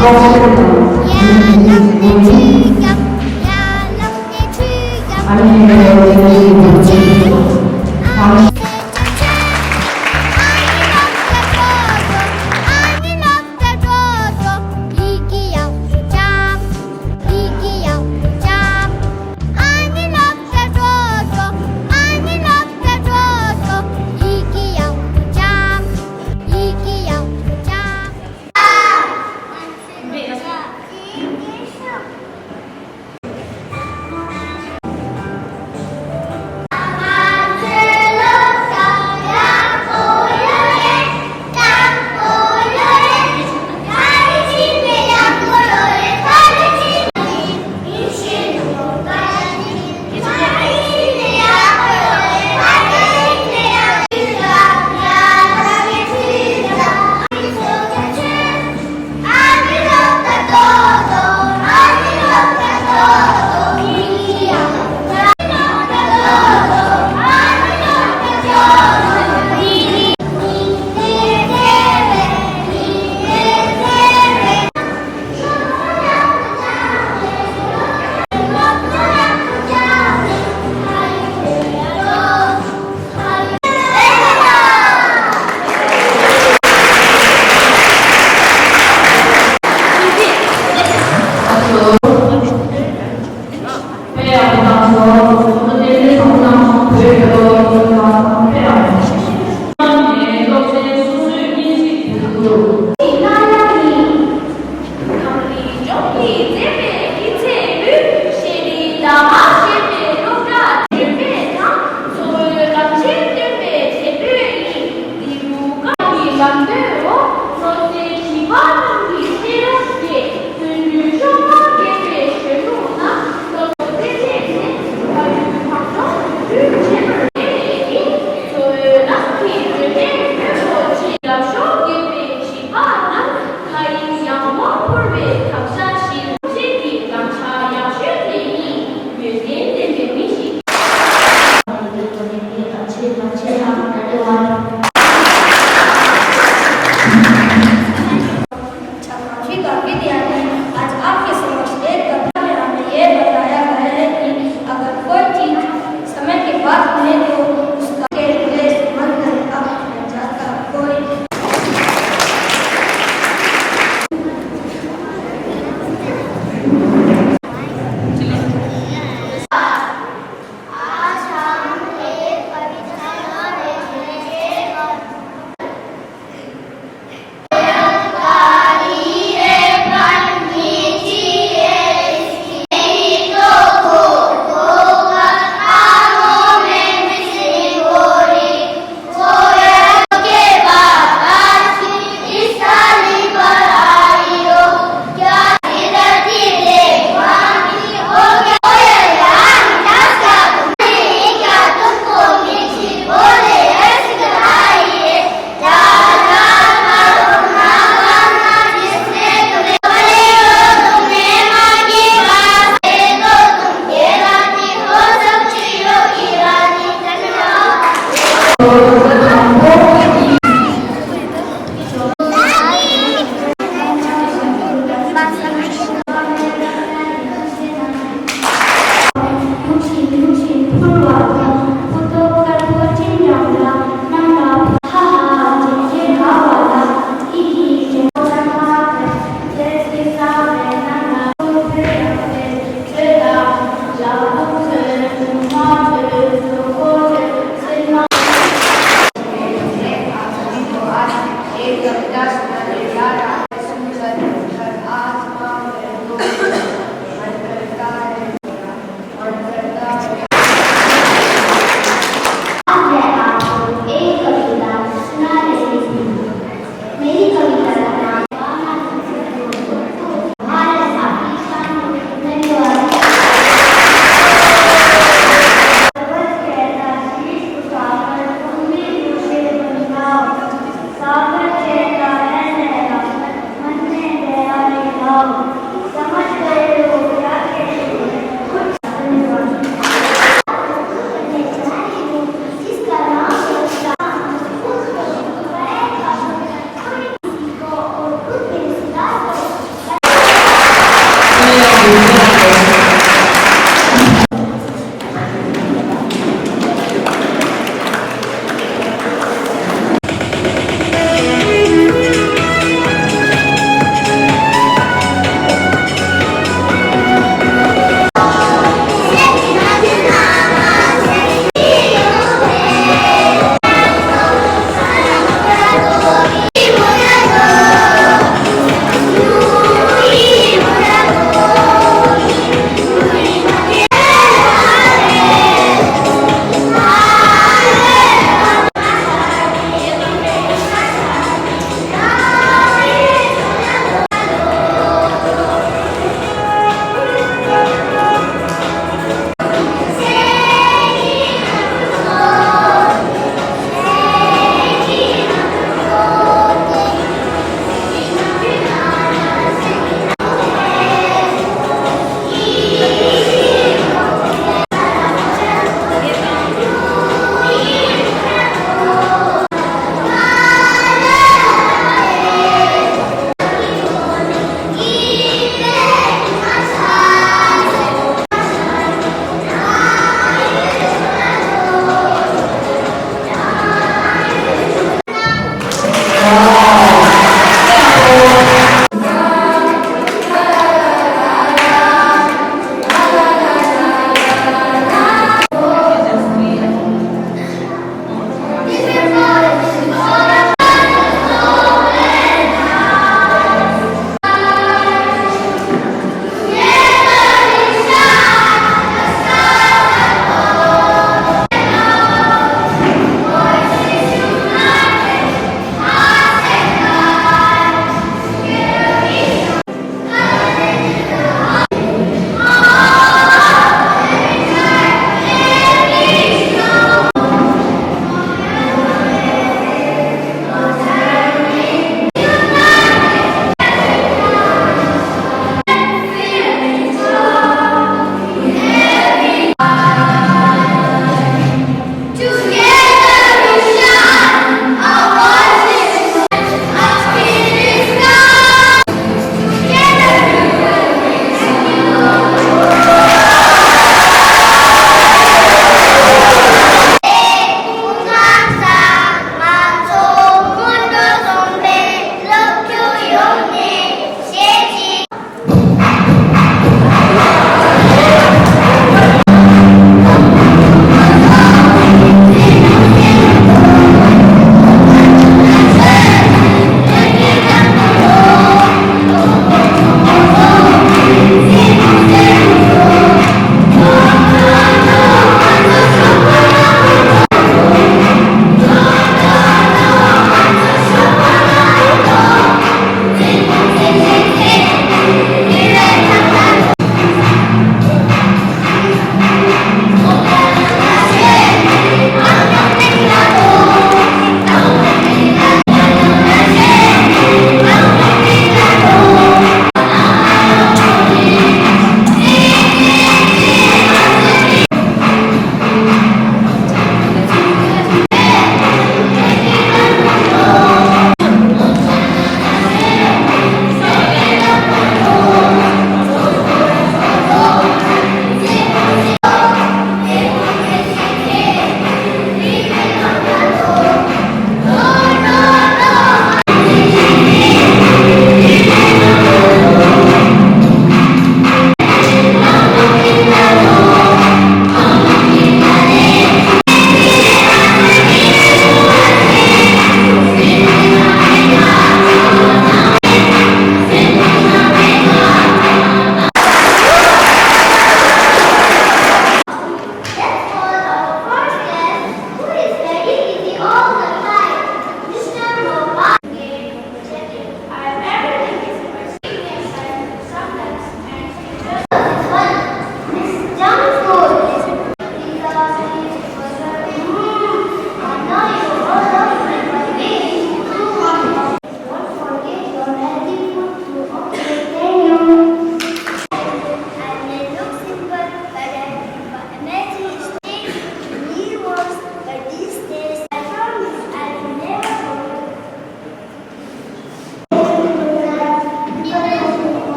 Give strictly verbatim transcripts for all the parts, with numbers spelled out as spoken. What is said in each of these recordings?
གངས་རིའི་ལྗོངས་ཀྱི་མཛེས་པའི་སྐྱེད་ཚལ་ལུས། ཤེས་རིག་དར་དམར་ཞེས་པའི་སློབ་གྲྭ་འགྲེམས་སྤེལ་དང་། གཙོ་བོའི་གངས་ཅན་སྟོན་པའི་དེད་དཔོན་ཡིན། འདི་རུ་གངས་ཀྱི་ལམ་སྟོན་འོག་སློབ་ཚན་བཞི་པ་རྣམས་ཀྱི་སླེ་ར་བཅས་སྔོན་འགྲོའི་ཤོག་ངོས་བརྒྱད་པའི་གཞོན་ནུ་རྣམས་སློབ་གསོ་རྩེད་ཆས་ནས་ཕ་ཡུལ།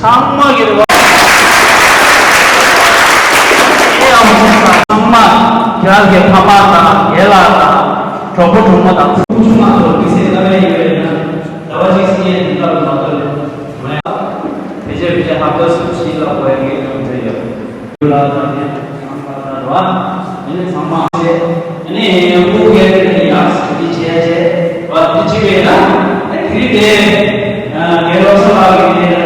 ཚང་མ་གི་རེ་བ། ཨེ་ཡང་ཚང་མ་རྒྱ་གི་ཕ་མ་དང་རྒན་ལགས་དང་གྲོགས་པོ་གྲོགས་མོ་དང་ཚུགས་ཆུང་མ་གཏོགས་མི་ཚེ་ག་རེ་ཡོད་ན་ཟླ་བ་གཅིག་སྲིད་ཡན་དེ་ལྟ་བུ་མ་གཏོགས་མེད། ཕལ་ཆེར་ཕལ་ཆེར་ཧབ་ཏ་གསུམ་བཞི་ལ་གོ་ཡ་གི་ཡོང་ཚོད་ཡོད། ལ་དང་དེ་ཚང་མ་ལྟར་བ། ཨ་ནི་ཚང་མ་བྱས། ཨ་ནི་དབུ་གས་དེ་ནི་ཡག་སུ་འདི་བྱས་བྱས་བ་འདི་བྱེད་པས་ན། ཨ་དེ་རིང་དེ་རྒན་ལོ་ས་ལགས་ཀྱི་དེ་